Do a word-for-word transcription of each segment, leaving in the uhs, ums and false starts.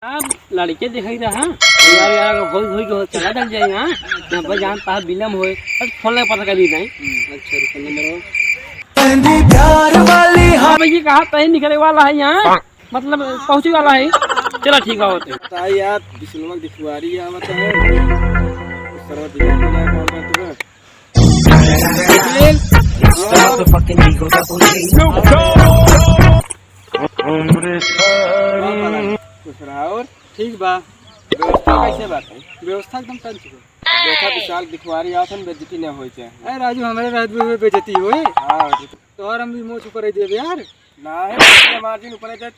यार, लड़के दिखाई रहा। यार, यार, होई, होई, होई, चला चल जाए, हाँ। यहाँ पर जान पास बिलम होए, बस फोन लगा पता करी नहीं। अच्छा, रुको, नंबर हो। हाँ भैया, कहाँ तय निकले वाला है यहाँ, मतलब पहुँचे वाला है। चला ठीक बा, होते। ताई यार, बिसलवा दिखवारी आवत है। सरवा दिखा के ना काम करते हैं। खुश रहा और ठीक बा। व्यवस्था कैसे बात है? व्यवस्था एकदम टंच बा। देखा विशाल दिखवारी आवत है, बेइज्जती ना होई चाहे। अरे राजू, हमरे रहत भी हुए बेइज्जती होई। हाँ। तोहर हम भी मोछ ऊपर ही देबे यार। ना है, मार्जिन ऊपर ही दे।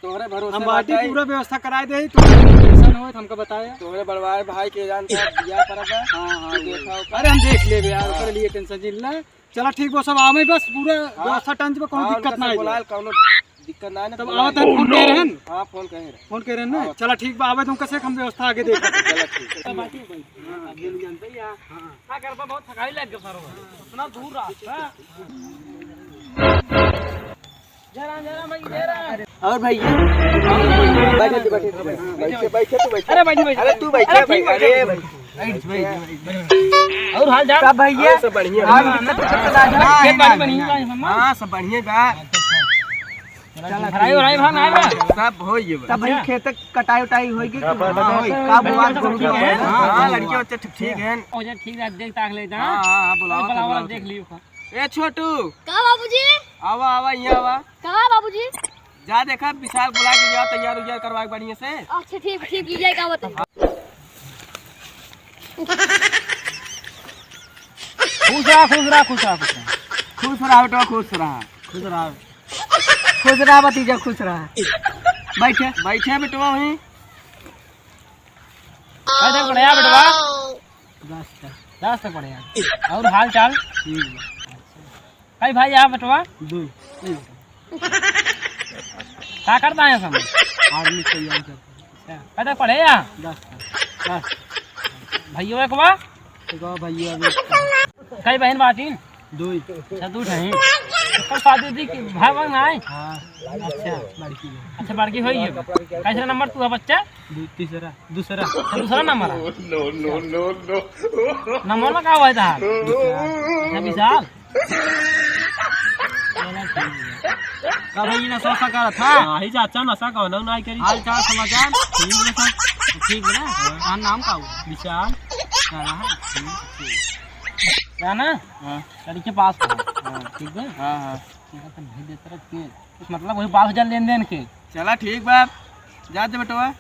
तोहरे भरोसे हम बाटी बाटे। पूरा व्यवस्था कराए दे, तो टेंशन होए तो हमका बताया। तोहरे बड़वार भाई के जान का बियाह करब बा। हाँ, हाँ, तू देखा ओकर। अरे हम देख लेबे यार, हाँ। ओकरे लिए टेंशन जिन ले। चला ठीक बा, सब आवे बस, पूरा हाँ। व्यवस्था टंच बा, कोनो हाँ, दिक्कत उनका ना से है। बुलाए, कोनो दिक्कत ना है ना, तब बुलाए। आवत है, फोन कह रहे हैं? हाँ, फोन कह रहे हैं। फोन कह रहे हैं ना? हाँ। चला ठीक बा, आवे तो उनका से हम व्यवस्था आगे देख। चला ठीक है। हाँ, ये नहीं जानते यार। हाँ। का करबा, बहुत थकाई लग गया सरवा। इतना दूर रास्ता। जय राम, जय राम भाई, जय राम। और भैया, बैठे, बैठे, बैठे, बैठे, बैठे, तू बैठे। अरे बैठे, बैठे। अरे तू बैठे, अरे ठीक भाई, बैठे। अरे भाई। बैठ, बैठ, बैठ, बैठ। और हाल चाल? सब भैया? और सब बढ़िया। हाँ, हाँ, ना? सब बढ़िया। हाँ, सब बढ़िया बा। चला, भराई, भराई, भराई, भराई। सब हो ये बा। तब भाई खेत कटाई उटाई होई कि हाँ, होई। का बुआ गोरू के है? हाँ, हाँ, लड़के बच्चे ठीक, ठीक हैं। ओ, जा ठीक है, देख ताक लेता। हाँ, हाँ, हाँ, बुलाओ, बुलाओ, बुलाओ। देख लियो। ए छोटू। का बाबूजी? आवा, आवा, यहाँ आवा। का बाबूजी? जा देखा, विशाल बुला के जा, तैयार उयार करवा के बढ़िया से। अच्छा, ठीक, ठीक, ले जाए, का बताई? खुश रहा, खुश रहा, खुश रहा, खुश रहा। खुश रहा बेटवा, खुश रहा। खुश रहा। खुश रहा भतीजा, खुश रहा। बैठे। बैठे बेटवा वहीं। कई तक पढ़े बेटवा? दस तक। दस तक पढ़े। और हाल चाल? ठीक है। कई भाई आप बेटवा? दो। का करता है सब? आर्मी तैयारी करता है। अच्छा, कई तक पढ़े या? दस तक। दस। भैया एक बा? एक बा भैया अभी। कई बहन बाटी? दुई। अच्छा, दुई ठे हैं। एकर शादी उदी की भाई बहन ना है? हाँ। अच्छा। बड़की है। अच्छा, बड़की होई है। कैसे नंबर तू है बच्चा? दू-, तीसरा, दूसरा। अच्छा, दूसरा नंबर है। No, no, no, no। नंबर में का हुआ है तहार? विशाल। अच्छा, विशाल। चलो, ठीक है। का भाई, नशा वशा करत हा? नाही चाचा, नशा कौनो नाही करी। हाल चाल समाचार? ठीक बा सब। ठीक बा ना? हाँ। तहार नाम का हुआ? विशाल। का रहा? ठीक, ठीक। का ना? हाँ। लड़के पास था। हाँ। ठीक बा? हाँ, हाँ। तेरा तो भेज देता रह के, मतलब वही बारह हजार लेन देन के। चला ठीक बा, जा दे बेटवा।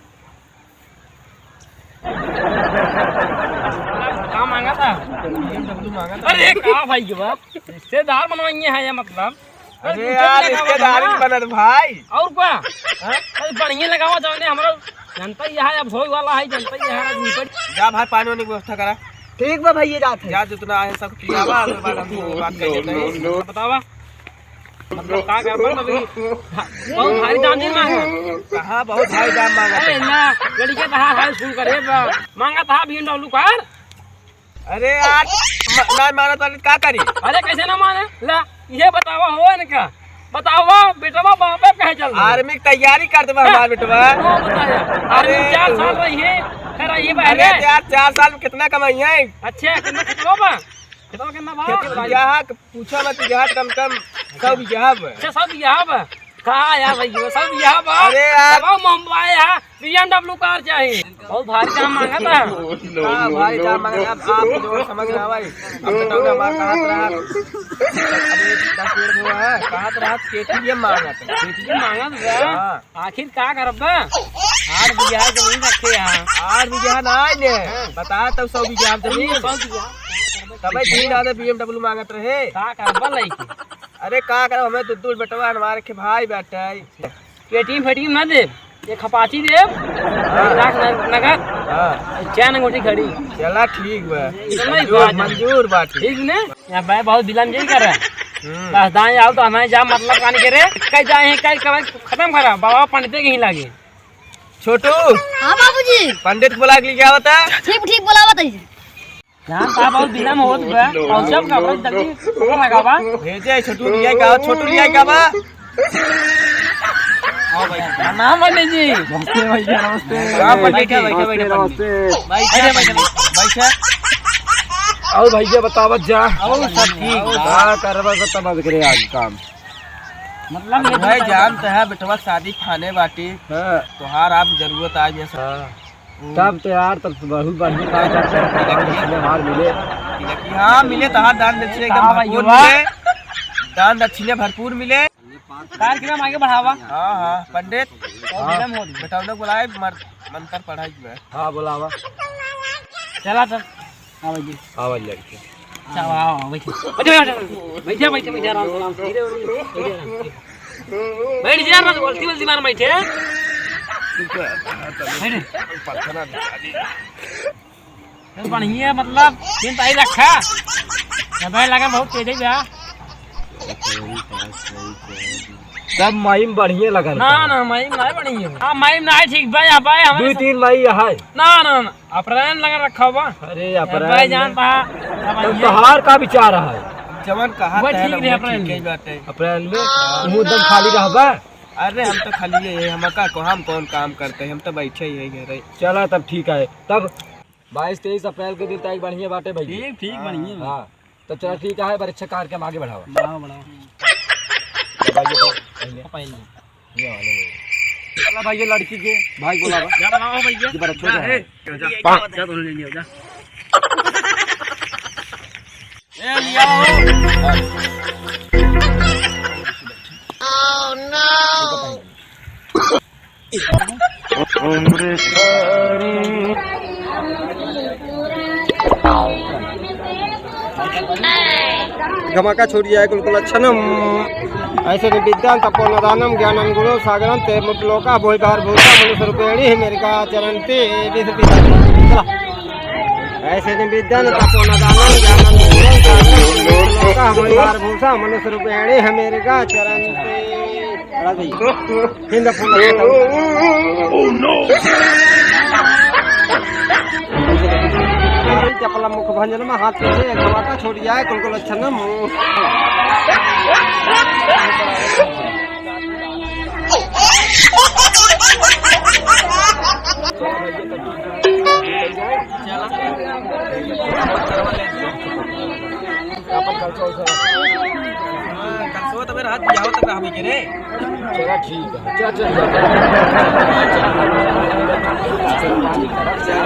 का मांगा था? B M W मांगा था। अरे का भाई के बा? रिश्तेदार मनवाइए है ये मतलब। अरे अरे दूसरे यार, जगह रिश्तेदार बना। भी बनत भाई। और का? हाँ? अरे बढ़िया लगावा जौने हमरा जनता ही है, अब होए वाला है, जनता ही है, आज निपट। जा भाई, पानी वानी की व्यवस्था करा। ठीक बा भैया, जात है। जा, जितना है सब पियावा, ओकर बाद हम बात कर लेते हैं। बतावा। मतलब का करबा अभी? बहुत भारी दाम नहीं मांगा। कहाँ बहुत भारी दाम मांगा अरे था? ना, लड़के तो हाँ, हाई स्कूल करे बा। मांगा था B M W car। अरे यार, म-, ना मानत वाले का करी? अरे कैसे ना माने? ला, ये बतावा हो इनका। बतावा, बेटवा बापे कहे चल रहा है। आर्मी की तैयारी कर देबा हाँ। हमार बेटवा। वो बताया। आर्मी अरे चार तू साल रही है, फिर ये अरे पहले। यार, चार साल में कितना कमाई है? अच्छा, कितना, कितना बा? कितना, कितना बा? खेती बीघा के पूछा मत, बीघा कम कम सौ बीघा बा। अच्छा, सौ बीघा बा। का यार भाई, ये सौ बीघा बा। अरे यार। अब मुंबई है, B M W car चाहिए। बहुत भारी दाम मांगा था। हाँ, भारी दाम मांगा था। अब आप जो समझ रहा भाई, अब बताओ ना, हमारा कहाँ से रहा? अरे, दस मिनट हुआ है, कहाँ से रहा? K T M मांगा था। K T M मांगा था? हाँ। आखिर का करब बा? आठ बीघा जमीन रखे हैं। आठ बीघा ना आए ने। हाँ। बता तब सौ बीघा जमीन। सौ बीघा। तबे तीन आदे B M W मांगत रहे। का करबा लइके? अरे का करब, हमें दू दू बेटवा हमारे के भाई बाटे। K T M फेटीएम ना देब, एक Apache देब, हाँ। एक लाख न-, नगद, हाँ। चार अंगूठी घड़ी। चला ठीक बा। इतना ही मंजूर, बात है। मंजूर बात है। ठीक ने? या भाई बहुत बिलम जी कर रहा है। हम्म। बस दाएं जाओ तो हमें जा मतलब कान के रे, कहीं जाए हैं, कहीं कहीं खत्म करा, बाबा पंडित के ही लागे। छोटू। हाँ बाबूजी। पंडित बुला के लेके आवता। ठीक, ठीक बुलावत है। जान का बहुत बिलम होत बा, और जब का भाई जल्दी लगावा। भेजे छोटू लिया का, छोटू लिया का बा। आओ भाई। प्रणाम पंडित जी। नमस्ते भैया, नमस्ते। हाँ, पंडित जी। बैठा, बैठा, नमस्ते, बैठा, नमस्ते। बैठा, बैठा, बैठा। और भैया बतावत जा। और सब ठीक बा। का करबा, सब तब करे आज काम। मतलब, अब ये भाई बताइए। जानते हैं, बेटवा शादी खाने बाटी। हाँ। तोहार आप जरूरत आज ये सब। हाँ। तब तो यार, तब तो बहुत बढ़िया काम करते हैं। दान दक्षिणा हमार मिले। हाँ, मिले तो हर दान दक्षिणा एकदम हाँ, भरपूर भैया। मिले। दान दक्षिणा भरपूर मिले। कार्यक्रम आगे बढ़ावा। हाँ, हाँ, पंडित। हाँ। बेटा लोग बुलाए, मर-, मंत्र पढ़ाई में। हाँ, बुलावा। चला तब। हाँ, भाई जी। हाँ, भाई, लड़के। अच्छा, आओ, आओ, बैठो। बैठो, बैठो, बैठो, बैठो, आराम से, आराम से, धीरे, धीरे, बैठो, आराम से। बैठ जा, बस गलती वलती मार बैठे। बैठ। बस बढ़िया, मतलब, दिन ताई रखा। दबाई लगा बहुत तेज है बा। सब माई में बढ़िया लगा ना, ना, माई में ना बढ़िया। हाँ, माई में ना ठीक बा, या बा, हमारे दो तीन माई यहाँ है। ना, ना, ना। अप्रैल लगा रखा हुआ। अरे, अप्रैल भाई में। जान पा, अब तब आइए। तोहार का विचार है? जवन कहा वो तहन ठीक रहे वो अप्रैल ठीक में। ही बात है। अप्रैल में? हाँ। मुँह एकदम खाली रहबा? अरे, हम तो खाली है, हम का को, हम कौन काम करते हैं, हम तो बैठे ही है घरे। चला, तब ठीक है। तब बाईस तेईस अप्रैल के दिन तारीख बढ़िया बाटे भाई। ठीक, ठीक, बढ़िया। हाँ, तो चला, ठीक है, बड़े अच्छे कार्यक्रम आगे बढ़ावा। बढ़ाओ, बढ़ाओ। तो भाई, ये तो पहले। पहले। ये वाले में। चला भाई, ये लड़की के भाई बोला बा। जा बनाओ भैया। ये बड़ा छोटा जा, है। ए, जा, जा, जा, दोनों ले लियो, जा। ए, लिया हो। गमका छोड़िया कुल कुल अच्छनम। ऐसे विद्यां तपो न दानम ज्ञानं गुणो सागरं ते मुक्त लोका भोई बार भूता मनुष्य रूपेणी ही मेरिका चरंती। ऐसे विद्यां तपो न दानम ज्ञानं गुणो सागरं ते मुक्त लोका भोई बार भूता मनुष्य रूपेणी ही मेरिका चरंती। हिंद फूल। Oh, no! चपला मुख भंजन में हाथ पीछे, एक धमाका छोड़ जाए, कुल कुल अच्छा न मुंह। अपन खर्चा उर्चा। हाँ, कल सोत में रहत बियाह तक रहबे के रे। चला ठीक है, चल, चल, चल।